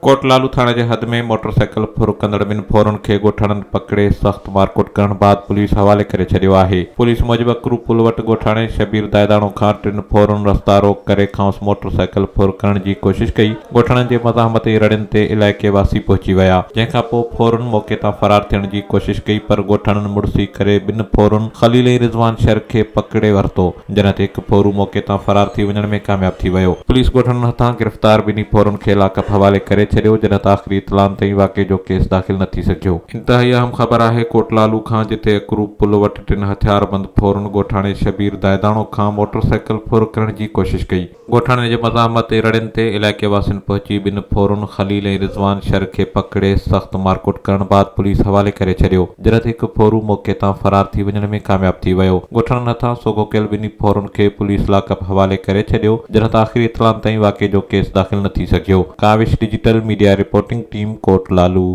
ڪوٽ لالو ٿاڻي جي حد ۾ موٽر سائيڪل ڦر ڪندڙ ٻن ڦورن کي ڳوٺاڻن پڪڙي سخت مارڪٽ ڪرڻ بعد پوليس حوالي ڪري ڇڏيو آهي. پوليس موجب اڪرو پل وٽ ڳوٺاڻي شبير دائداڻو کان ٽن ڦورن رستا روڪ ڪري کانئس موٽر سائيڪل ڦر ڪرڻ جي ڪوشش ڪئي، ڳوٺاڻن جي مزاحمت ۽ رڙين تي علائقي واسي پهچي ويا، جنهن کان پوء ڦورن موقعي تان فرار ٿيڻ جي ڪوشش ڪئي پر ڳوٺاڻن مڙسي ڪري ٻن ڦورن خليل ۽ رضوان شر کي پڪڙي ورتو. جڏهن ته هڪ ڦورو موقعي تان فرار ٿي وڃڻ ۾ ڪامياب ٿي ويو. پوليس ڳوٺاڻن هٿان گرفتار ٻنهي ڦورن کي لاڪپ حوالي ڪري ڇڏيو، جڏهن ته آخري اطلاعن تائين واقعي جو ڪيس داخل نه ٿي سگهيو. انتهائي اهم خبر آهي ڪوٽ لالو کان جتي اڪرو پل وٽ ٽن هٿياربند ڦورن ڳوٺاڻي شبير دائداڻو کان موٽر سائيڪل ڦر ڪرڻ جي ڪوشش ڪئي. ڳوٺاڻن جي مزاحمت ۽ رڙين تي علائقي واسين پهچي ٻن ڦورن خليل ۽ رضوان شر کي پڪڙي سخت مارڪٽ ڪرڻ بعد پوليس حوالي ڪري ڇڏيو، جڏهن ته هڪ ڦورو موقعي تان فرار ٿي وڃڻ ۾ ڪامياب ٿي ويو. ڳوٺاڻن هٿان سوگهو ڪيل ٻنهي ڦورن کي پوليس لاڪپ حوالي ڪري ڇڏيو، جڏهن ته آخري اطلاعن تائين واقعي جو ڪيس داخل نه ٿي سگهيو. Kawish digital media reporting team Kot Lalo.